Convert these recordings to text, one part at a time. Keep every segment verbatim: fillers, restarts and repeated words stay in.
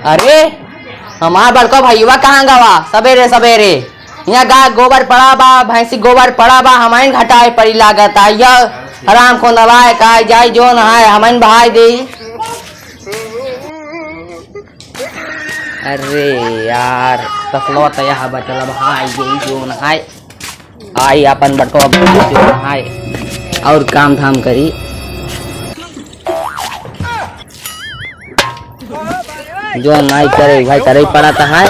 अरे, हमार बड़का भइया कहाँ गवा? सबेरे सबेरे यहाँ गाय गोबर पड़ा बा, भैंसी गोबर पड़ा बा, हमइन घटाए पड़ी लागत। आ यह हराम को नलायक आए जाए जो नहाए, हमइन बहाए देई। अरे यार, तसलवा त यहाँ बचल बा, बहाए देई जो नहाए। आई अपन बड़को अब जो नहाए और काम धाम करी। जो नाई करे, भाई करे ही पड़ा त है।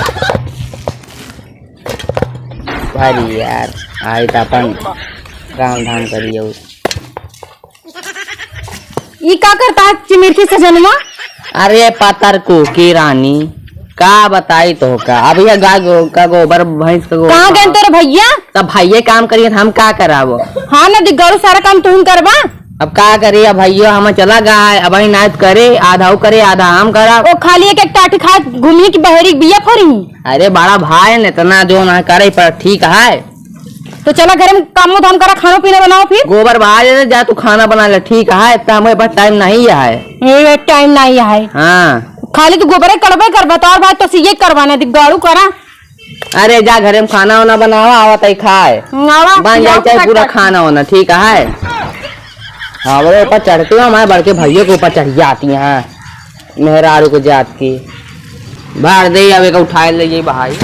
भाई यार, आई त अपन काम धाम करी और। ई का करता है चिमिरखी सजनवा? अरे पतर को की रानी, का बताई तो का, अब यह गाय गो-, का गोबर, भैंस का गोबर। कहाँ गए तोरे भइया? तब भइया काम करिए त हम का कराबो? हाँ ना, दिग्गाड़ू सारा काम तुहिन करबा। अब का करी, अब भइया हम चला गए, अब ही नाच करे, आधा वो करे, आधा हम करा। ओ खाली एक एक टाटी खात घूमी कि बहरी के बिया फोरी। अरे बड़ा भाई ने इतना जो ना करे पर ठीक है। तो चला घरे में काम धाम करा, खाना पीना बनाओ फिर। गोबर बहा दे, जा तू खाना बना ले, ठीक है, इतना हमारे पास टाइम नहीं है। ए, टाइम नहीं है। हाँ। खाली तू गोबरे करबे करबा, तो और भाई तो सीए करवाना, दिग्गाड़ू करा। अरे जा घरे में खाना वाना बनावा, आवा तई खाए। आवा, बन जाए जाओ चाहे पूरा फटाफट। खाना वाना, ठीक है। हमरे ऊपर चढ़ती हो, हमारे बड़के भइया के ऊपर चढ़ जाती हैं। मेहरारू के जात की। भार दे, अब एक उठाए ले जाई भाई।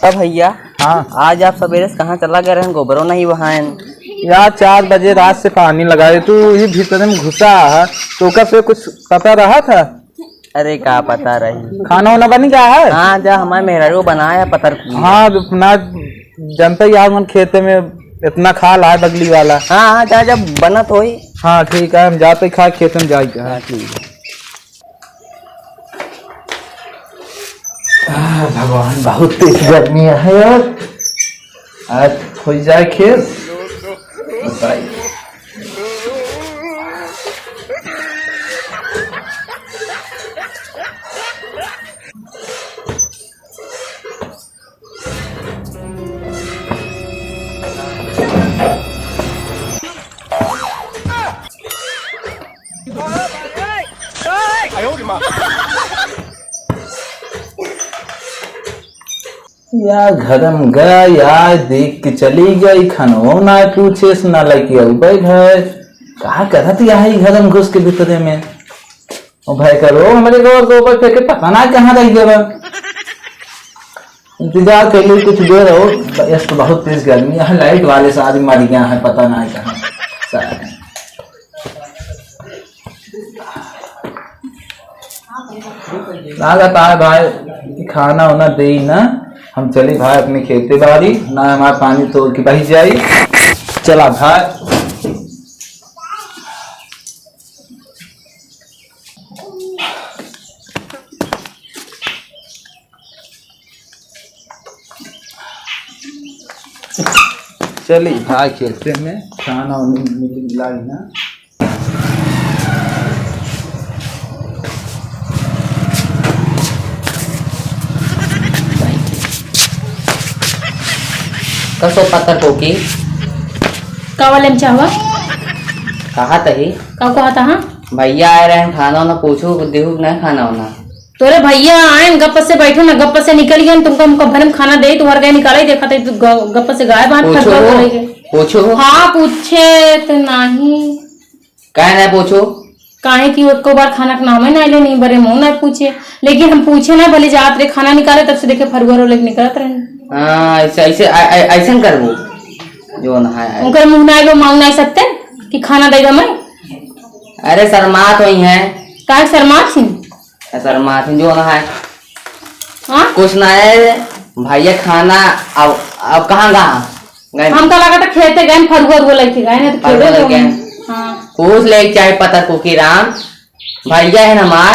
अब भइया, हाँ। आज आप सबेरे से कहाँ चला गए रहन, गोबरो नहीं बहायन? यार, चार बजे रात से पानी लगाए, तू ये भीतर में घुसा है, तो ओकर से कुछ पता रहा था? अरे, का पता रही। खाना वाना बन गया है? हाँ, जा हमारे मेहरारू बनाया पतर की। हाँ, अपना जनता यार, मन खेते में इतना खाल है बगली वाला। हाँ, हाँ, जा, जब बनत होई। हाँ, ठीक है, हम जाते खा खेत में जाए। हाँ, ठीक है। आह, भगवान, बहुत तेज गर्मी है यार। आज हो जाए खेत। बताइए। या घरम गई, आय देख के चली गई, खनवो ना पूछेस, ना लइके अउबे घर। का करत या है घरम घुस के भीतरे में? ओ भाई करो, हमरे घर के ऊपर फेंके, पता ना कहाँ रह गया बा। इंतजार कर ली कुछ देर और, यस तो बहुत तेज गर्मी है, लाइट वाले सारे मर गया है, पता ना कहाँ। सारे। लागत आए भाई, खाना उना देई ना, हम चली भाई अपने खेते बाड़ी, ना हमार पानी तोड़ के बही जाई। चला भाई। चली भाई खेते में, खाना उना मिल मिलाई ना। कसो पत्थर कोकी? का वाले में चाहवा? कहा तही? का कहा तहा? भइया आए रहे, खाना वाना पूछो, देहू कि नहीं खाना वाना? तोरे भइया आए, गप्प से बैठे ना, गप्प से निकल गए, तुमको हमको भरे में खाना दे, तुम्हारे गए निकाला ही देखा था, तू ग-, गप्प से गायब, हाथ पूछो खजुआ हो, करे के। पूछो हो। हाँ, पूछे तो नहीं। काहे ना पूछो? काहे कि एको बार खाना के नामे ना ले, नहीं बरे मुँह ना पूछे। लेकिन हम पूछे ना, भले जात रे खाना निकाले, तब से देखे फरुआ रो लेके निकलत रहे। हाँ, ऐसे, ऐसे, ऐ-, ऐ-, ऐसन करबो। जो ना है, है। उनकर मुँह ना आइबो, मांग ना सकते कि खाना दे दो मैं। अरे शर्मात होई हैं। काहे शर्मात ही? शर्मात ही जो ना है। हाँ? कुछ ना है, भइया खाना अब, अब कहाँ गए? हमका लगा था खेते गए, फरुआ उरुआ लेके गए, नहीं तो फरुआ खेते लेके गए। गए। हाँ। पूछ ले चाहे पता कुकी राम, भइया है ना हमार,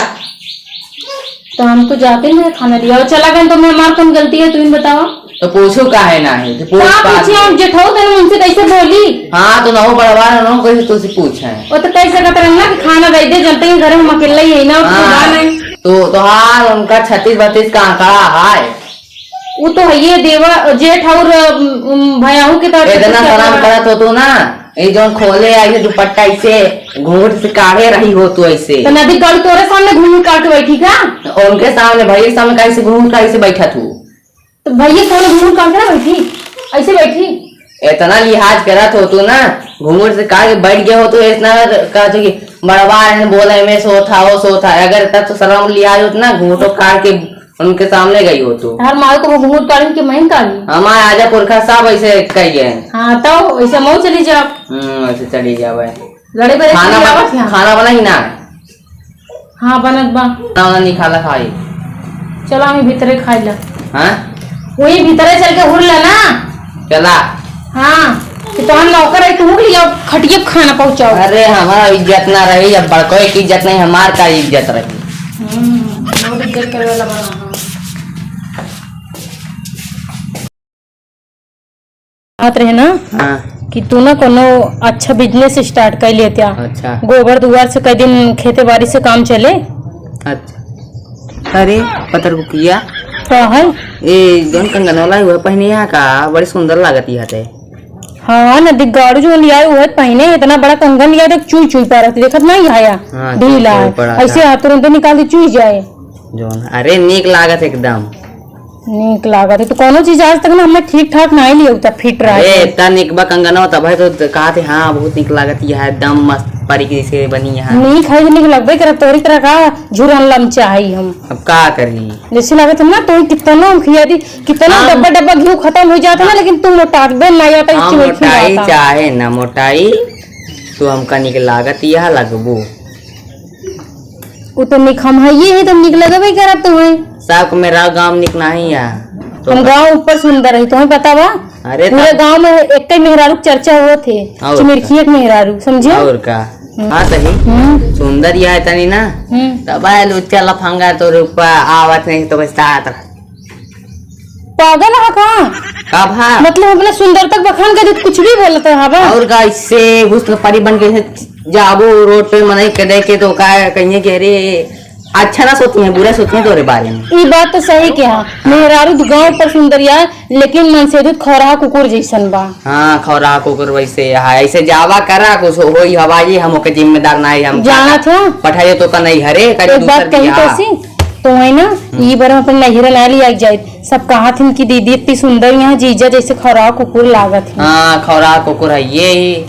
तो हम तो जाते ही हैं खाना लिया और चला गए, तो मैं, हमार कौन गलती है, तू ही बतावा। तो पूछू काहे नाही? तो पूछ का पा पूछे, हम जेठऊ तन उनसे कैसे बोली? हाँ, तो नहो बड़वा रहो, कैसे तुझसे पूछे? वो तो कैसे कहते रहना कि खाना दे दे, जनते ही घर हम अकेले ही है ना, और हाँ, बुला नहीं। तो, तो हाल उनका छत्तीस बत्तीस का आंकड़ा है। वो तो है ये देवा, जेठ और, अम, भयाहू के तरफ से इतना कुछ शर्म करना। करत हो तू ना, ये जौन खोले आई है दुपट्टा, ऐसे घूंघट से काढ़े रही हो तू ऐसे। तो नदी काल तोरे सामने घूंघट काट बैठी का? उनके सामने, भैया के सामने कैसे घूंघट काढ़ के बैठा तू? तो भैया कौन घूंघट काट के ना बैठी, ऐसे बैठी। इतना लिहाज करत हो तू ना, घूंघट से काढ़ के बैठ गए हो तो इतना कहत हो कि बड़वा है, बोले में सोत हा, वो सोत हा। अगर इतना तो शर्म लिहाज होत ना, घूंघटो काढ़ के उनके सामने गई हो तू। हर माल को घूंघट काढ़ी कि मैं काढ़ी? हमार आजा पुरखा सब ऐसे कह गए हैं। हाँ, तो ऐसे मऊ चली जाओ। हम्म, ऐसे चली जाओ भाई। लड़े बड़े खाना चली बन-, आवत हैं। खाना बना ही ना? हाँ, बनत बा। खाना वाना नहीं खाला खाई। चलो, हम भीतरे खाई ला। हाँ? वही भीतरे चल के हुर ला ना। चला। हाँ, तो तोहन नौकर है, तू लिया खटिया खाना पहुँचाओ। अरे, हमारा इज्जत ना रही, अब बड़को एक इज्जत नहीं, हमार का इज्जत रही? हम्म, बहुत इज्जत करे वाला बना, हाँ। बात रहे ना हाँ। कि तू ना कोनो अच्छा business start कर लेत्या। अच्छा। गोबर दुआर से कई दिन खेते बाड़ी से काम चले। अच्छा। अरे, पतरकुकिया। का है? ए, जौन कंगन वाला हुआ पहने यहाँ का, बड़ी सुंदर लागत यहाँ ते। हाँ, नदी गाड़ू जो लिया हुआ है पहने, इतना बड़ा कंगन लिया, देख चुई चुई पारत, देखत नहीं आया, हाँ, ढीला चुई है। पड़ा ऐसे था। हाथ तुरंते निकाल दे, चुई जाए। जौन, अरे, नीक लागत एकदम। नीक लागत है तो कोनो चीज आज तक ना हमें ठीक ठाक ना ही लिया, उतना फिट रहा अरे, है। इतना नीक बा कंगनवा, तब है तो कहा थे, हाँ, बहुत नीक लागत, यह एकदम मस्त परी के जैसे बनी यहाँ। नीक है तो नीक लगबे करत, तोरी तरह का झुरन लमचा है हम। अब का करी? जैसे लागत है ना, तो कितना उखिया दी, कितना हम डब्बा डब्बा घी खत्म हो जाता ना, हाँ। लेकिन तू मोटाबे ना जाता, हाँ, इस चुमकी मोटाई आता। चाहे ना मोटाई, तू हमका नीक लागत, यह लगबू। उ तो निक हम हइये है, तो निक लगबे करत तुम्हें। साहब को मेरा गांव निक नहीं है। तो हम गांव ऊपर सुंदर है, तुम्हें पता बा? अरे पूरे तब गांव में एक ही मेहरारू के चर्चा हुआ थे, और चिमिरखी का? एक मेहरारू, समझे? और का? हम्म। हाँ सही। हम्म। सुंदर ही है तनी ना। हम्म। तब आए लुच्चा लफंगा तो रूपा आवत नहीं तो बस साथ। पागल है का? का भा? मतलब अपना सुंदरता के बखान कर कुछ भी बोलत है बा? और का, इससे हुस्न परी बन के जाबू रोड पे मनई के देख के तो का कहिए कि अरे अच्छा ना सोची है, बुरा सोची है तोरे बारे में। ई बात तो सही कहा, मेहरारू तो गांव पर सुंदरिया, लेकिन मन से तो खौराहा कुकुर जैसन बा। हाँ, खौराहा कुकुर वैसे है, ऐसे जावा करा, कुछ होई हवाई, हम ओके जिम्मेदार ना है, हम जानत हो? पठाइए तो का नहीं हरे, करे एक बात दूसर कही बियाह। तो सी, तो है ना, हम्म। ई बार हम अपन नैहरे ना लिया जाए। सब कहा थिन कि दीदी इतनी सुंदर, यहाँ जीजा जैसे खौराहा कुकुर लागत है। हाँ, खौराहा कुकुर है ये ही,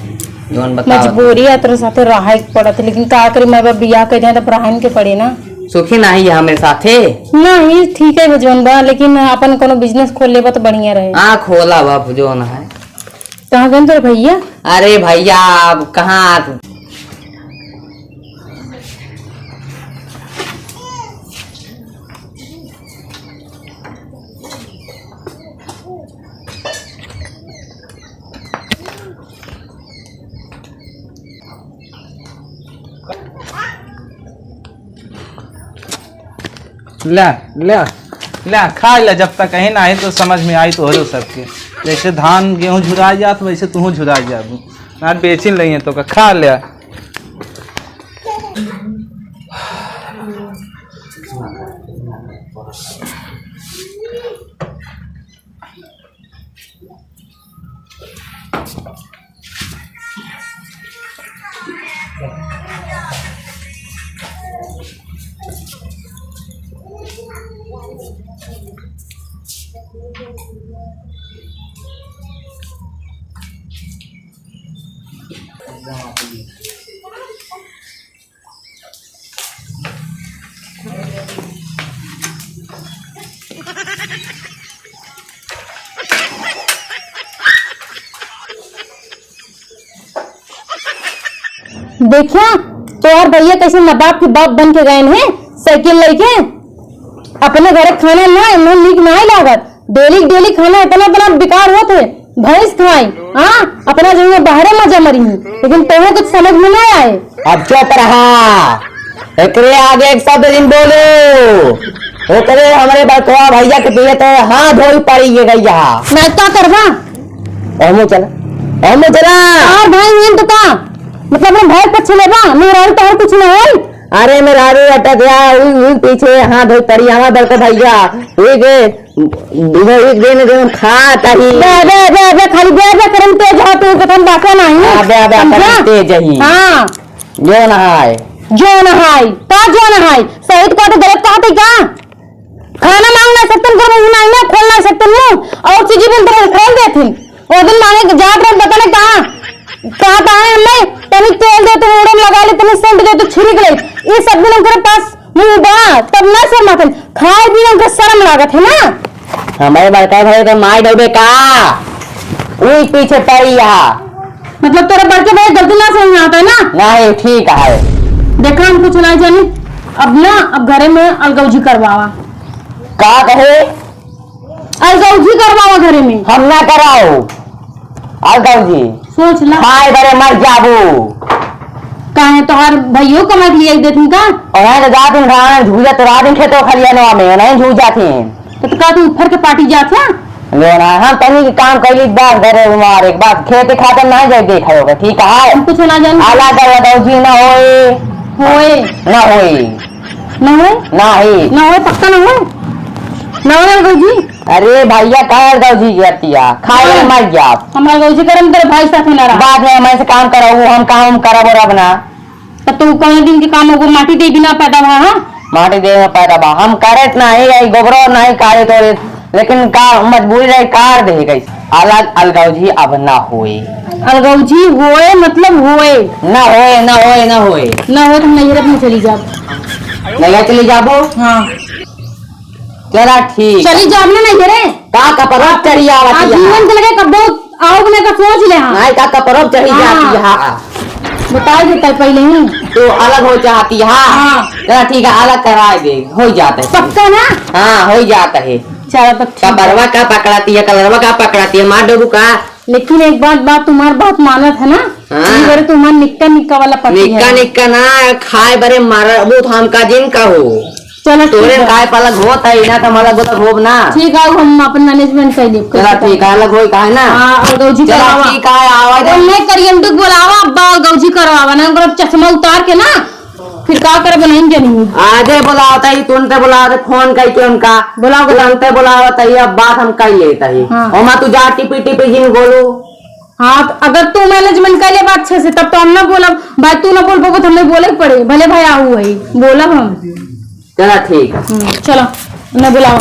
जौन बताओ। मजबूरी है, तोरे साथे रहे के पड़त, लेकिन का करी, माई बाप बियाह कर दिया, तब रहे के पड़े ना। सुखी नाही है हमरे साथे? नहीं, ठीक है, जौन बा, लेकिन अपन कोनो business खोल लेबा तो बढ़िया रहे। हाँ, खोला बाप, जौन है। कहाँ गए तोरे भैया? अरे भैया, अब कहाँ ले, ले, ले, खा ले, जब तक कहीं ना आई तो समझ में आई तोहरो सबके। जैसे धान गेहूं झुराई जात, वैसे तूहू झुराई जाबू। ना बेचिन लइहे तो का, खा ले। देखिया, तोहर भैया कैसे नवाब के बाप बन के गए हैं, साइकिल लेके। अपने घर खाना ना, इन्हें नीक ना ही लागत। डेली डेली खाना इतना, इतना बेकार होत है, भैंस खाए, हाँ, अपना जो है बाहरे मजा मरी, लेकिन तोहे कुछ समझ में ना आए। अब चुप रहा, एकरे आगे एक शब्द जिन बोलो, ओकरे हमरे बड़कवा भैया के पीछे तो हाथ धोई पड़ी ये गैया। मैं का करबा? ओमो चला, ओमो चला। और भाई, ये तो का? मतलब, अपने भाई पक्ष लेबा, मेहरारू तो और कुछ ना होई। अरे, मेहरारू अटक गया, उ, उ पीछे हाथ धोई पड़ी, हमार बड़का भैया, उ के, उ एक दिन, दिन खाता ही। बे, बे, बे, बे, खाली बे, बे, करम तेज हो, तू कथम बाका नहीं। हाँ, बे, बे, समझा? करम तेज ही। हाँ। जो नहाए। जो नहाए, का जो नहाए? सही तो कहते, गलत कहते का? खाना मांग ना सकतन, घर में ना, ना खोल ना सकतन मुंह, और चीजें भी अंदर खोल देथिन। वो दिन मांगे के जात रहे, पता नहीं कहाँ, कहाँ तो आए हमने, तनी तेल दे तो मुड़े में लगा ले, तनी सेंट दे तो छिड़क ले। ये सब दिन उनके पास मुंह बा, तब ना शर्मातन। खाए भी उनके शर्म लागत है ना। हमारे बड़का भाई के माई डरबे का? उही पीछे पड़ी यहाँ। मतलब तोरे बड़के भाई गलती ना समझ में आता है ना? नहीं, ठीक है। देखा, हम कुछ नहीं जानी। अब ना, अब घरे में अलगौजी करवावा। का कहे? अलगौजी करवावा घरे में। हम ना कराओ अलगौजी। सोच ला। खाए बरे मर जाबू। काहे, तोहार भइयो कमा के लियाई देथिन का? और यहाँ तो जात हूँ, धान झूझत रात दिन खेतो खलियानवा में, नहीं झूझ जात हैं। तो, तो का तू ऊपर के पार्टी जात है? ले ना, हम तनी के काम कैली, बस घरे हमारे, बस खेते खाते ना जाए, देखे होगा, ठीक है? हम कुछ ना जानी। आला का अलगौजी ना होए। होए। ना होए। ना होए? ना है। ना होए, पक्का ना होए? ना होए अलगौजी? अरे भैया, का अलगौजी करतिया? खाए हाँ। मर जाओ। हम अलगौजी करम तेरे भाई साथ में ना रहा। बाद में हमारे से काम कराओ, हम काम करब और अब ना। तो तू कौन दिन के काम होगो, माटी दे बिना पैदा हुआ, हाँ? माटी दे बिना पैदा बा। हम करत नहीं, यही गोबरो नहीं काढ़े तोरे, लेकिन का मजबूरी रही, काढ़ दे गई। अलग अलगौजी अब ना होए। अलगौजी होए मतलब होए। ना होए, ना होए, ना होए। ना होए तो हम नैहरे अपने चली जाब। नैहरे चली जाबो? हाँ। चला ठीक। चली जाब ना नैहरे। का कपड़ा चढ़ी आवत आ है? जीवन के लगे कब बहुत आओ ने का सोच ले, हाँ। नहीं, का कपड़ा चढ़ी हाँ। जाती है, हाँ। बताई देता है पहले ही। तो अलग हो जाती है, हाँ। हाँ। चला ठीक है, अलग कराए दे, हो जाता है। पक्का ना? हाँ, हो जाता है। चला तो ठीक है। कपड़वा का पकड़ाती है, कलरवा का पकड़ाती है, मार डोबू का? लेकिन एक बात, बात तुम्हार बहुत मानत है ना? हाँ। ये बारे तुम्हार निक्का निक्का वाला पति निक्का है। निक्का ना, खाए बरे मारा, वो तो हमका जिन का हो। चलो, ठीक तोरे है। काय पालक होत है, इना का मालक बोलक होब ना। ठीक है, हम अपन management कर लेब, चला, कैसे ठीक है, करना। अलग होई, काहे ना? हाँ, अलगौजी चला, करवावा। ठीक है, आवा तो दे। नहीं करियन, तू बोलावा, अब्बा अलगौजी करवावा ना, ओकरा चश्मा उतार के ना, फिर का करबे, नहीं जानी। आजे बोलावता ही, तुरंते बोलावता, फोन करके उनका। बोलाओ, बोलाओ। तुरंते बोलावता ही, अब बात हम कर लेता ही। हाँ। ओमा तू जा टिपी टिपी जिन बोलू। हाँ, तो अगर तू management कर लेबा अच्छे से, तब तो हम ना बोलब। भाई, तू ना बोल पाबो, तो हमें बोले के पड़े, भले भाई आहू है, बोलब हम। चला, ठीक। हम्म, चलो, उन्हें बुलाओ।